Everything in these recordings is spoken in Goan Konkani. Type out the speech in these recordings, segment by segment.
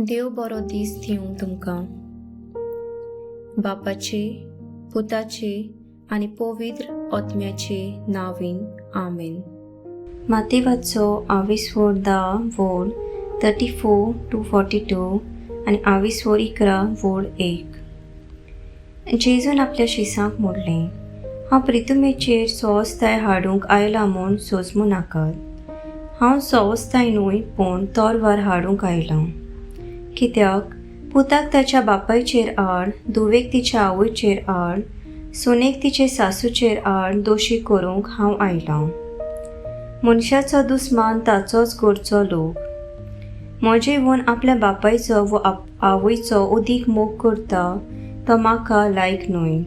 देव बरो दीस दिवं तुमकां. बापाचे, पुताचे आनी पवित्र आत्म्याचे नांवान, आमेन. मातेवाचो आवीस 10 वोळ 34 to 42 आनी आवीस 11 वोळ 1. जेजून आपल्या शिसांक म्हणलें, हांव प्रिथुमेचेर सवस्ताय हाडूंक आयला म्हूण सोजमू नाकात. हांव सवस्ताय न्हय, पूण तोरवार हाडूंक आयलां. कित्याक पुताक ताच्या बापायचेर आड, धुवेक तिच्या आवयचेर आड, सुनेक तिचे सासूचेर आड दोशी करूंक हांव आयलां. मनशाचो दुस्मान ताचोच घरचो लोक. म्हजेहून आपल्या बापायचो वो आवयचो अदीक मोग करता तो म्हाका लायक न्हय.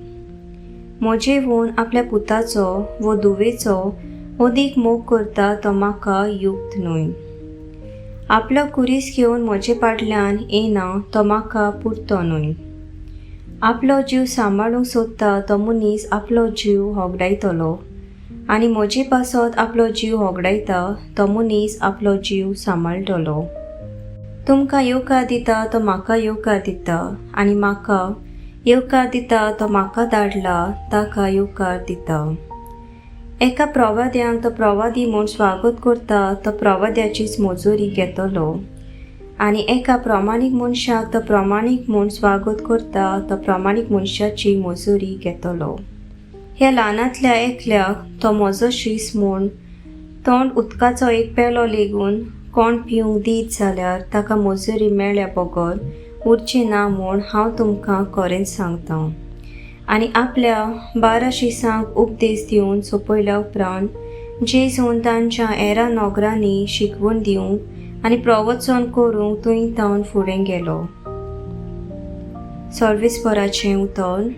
म्हजेहून आपल्या पुताचो वो धुवेचो अदीक मोग करता तो म्हाका युक्त न्हय. आपलो कुरीस घेवन म्हजे फाटल्यान येना तो म्हाका पुरतो न्हय. आपलो जीव सांबाळूंक सोदता तो मनीस आपलो जीव होगडायतलो आनी म्हजे पासत आपलो जीव होगडायता तो मनीस आपलो जीव सांबाळटलो. तुमकां येवकार दिता तो म्हाका येवकार दिता आनी म्हाका येवकार दिता तो म्हाका धाडला ताका येवकार दिता. एका प्रवाद्यांक तो प्रवादी म्हूण स्वागत करता तो प्रवाद्याचीच मजुरी घेतलो आनी एका प्रमाणीक मनशाक तो प्रमाणीक म्हूण स्वागत करता तो प्रमाणीक मनशाची मजुरी घेतलो. ह्या ल्हानांतल्या एकल्याक तो म्हजो शीस म्हूण थंड उदकाचो एक पेलो लेगून कोण पिवंक दीत जाल्यार ताका मजुरी मेळ्ळ्या बगर उरची ना म्हूण हांव तुमकां खरेंच सांगता. आनी आपल्या 12 शिसांक उपदेश दिवन सोंपयल्या उपरांत जेजून तांच्या हेरां नगरांनी शिकवण दिवंक आनी प्रवचन करूंक थंय तावन फुडें गेलो. सर्वेस्पराचें उतर.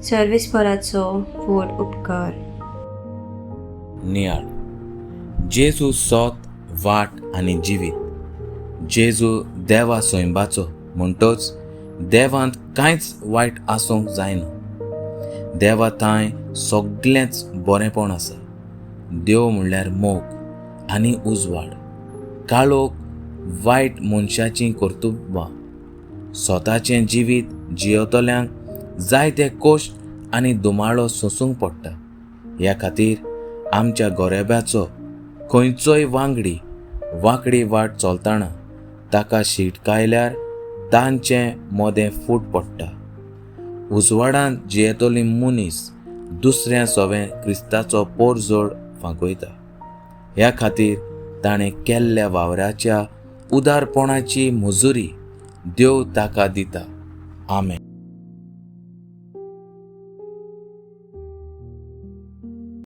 सर्वेस्पराचो व्हड उपकार. नियाळ. जेजू सोत, वाट आनी जिवीत. जेजू देवा सैंबाचो, म्हणटच देवांत कांयच वायट आसूंक जायना. देवा थांय सगळेंच बरेंपण आसा. देव म्हणल्यार मोग आनी उजवाड. काळोख वायट मनशाचीं कर्तुबां. स्वताचें जिवीत जियेतल्यांक जायते कश्ट आनी दुमाळो सोंसूंक पडटा. ह्या खातीर आमच्या गोरेब्याचो खंयचोय वांगडी वांकडी वाट चलतना ताका शिटकायल्यार तांचे मोदें फूट पडटा. उजवाडांत जियेतली मनीस दुसऱ्या सवें क्रिस्ताचो पोरजोड फांकयता. ह्या खातीर ताणें केल्ल्या वावराच्या उदारपणाची मजुरी देव ताका दिता. आमेन.